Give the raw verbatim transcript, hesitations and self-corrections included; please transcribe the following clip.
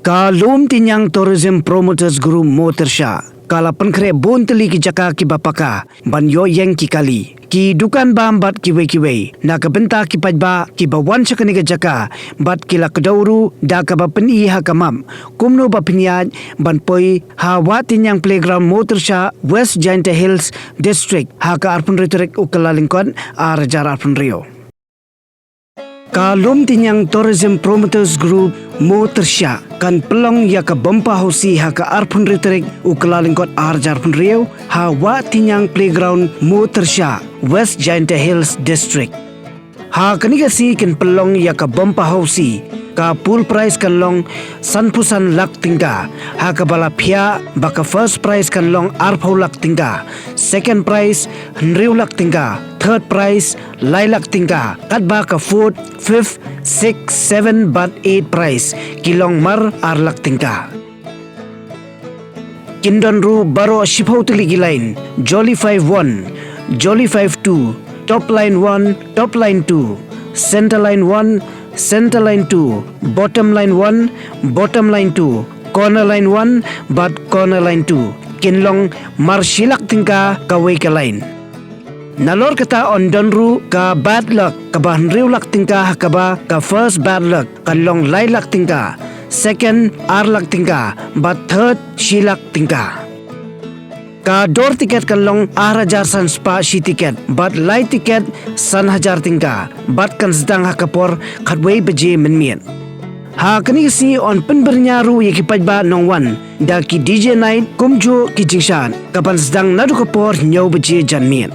Ka Lumtinyang Tourism Promoters Group Mawtyrshah ka la pynkhreh bun tylli ki jaka kiba paka ban ïoh ïeng ki kali, ki dukan bam bad kiwei kiwei na ka bynta ki paidbah kiba wan sha kane ka jaka, bad ki la kdew ruh da kaba pyni ha ka map kumno ba pynïaid ban poi ha Wahtinyang Playground Mawtyrshah, West Jaintia Hills District ha ka arphew hynriew tarik u Kyllalyngkot ar hajar arphew hynriew. Ka Lumtinyang Tourism Promoters Group Mawtyrshah kan pynlong ïa ka bumper housie ha ka arphew hynriew tarik u Kyllalyngkot ar hajar arphew hynriew ha Wahtinyang Playground Mawtyrshah, West Jaintia Hills District. Ha kane ka sngi kin pynlong ïa ka bumper housie, ka pool prize kan long sanphew san lak tyngka, ha kaba la phiah ba ka first prize kan long arphew lak tyngka, second prize hynriew lak tyngka, third prize lai lak tyngka, katba ka fourth, fifth, sixth, seventh bad eighth prize ki long mar ar lak tyngka. Kin don ruh baroh shiphew tylli ki line: Jolly five one, Jolly five two, Top Line one, Top Line two, Center Line one, Center Line two, Bottom Line one, Bottom Line two, Corner Line one bad Corner Line two. Kin long mar shi lak tyngka kawei ka line. Nalor kata yn don ruh ka bad luck kaba hynriew lak tyngka, ha kaba ka first bad luck kan long lai lak tyngka, second ar lak tyngka bad third shi lak tyngka. Ka dor tiket kan long ar hajar san spah shi tiket bad lai tiket san hajar tyngka, bad kan sdang ha ka por khatwei baje mynmiet. Ha kane ka sngi yn pynbyrngia ruh ïa ki paidbah nongwan da ki D J night kumjuh ki jingshad, kaban sdang naduh ka por hynñiew baje janmiet.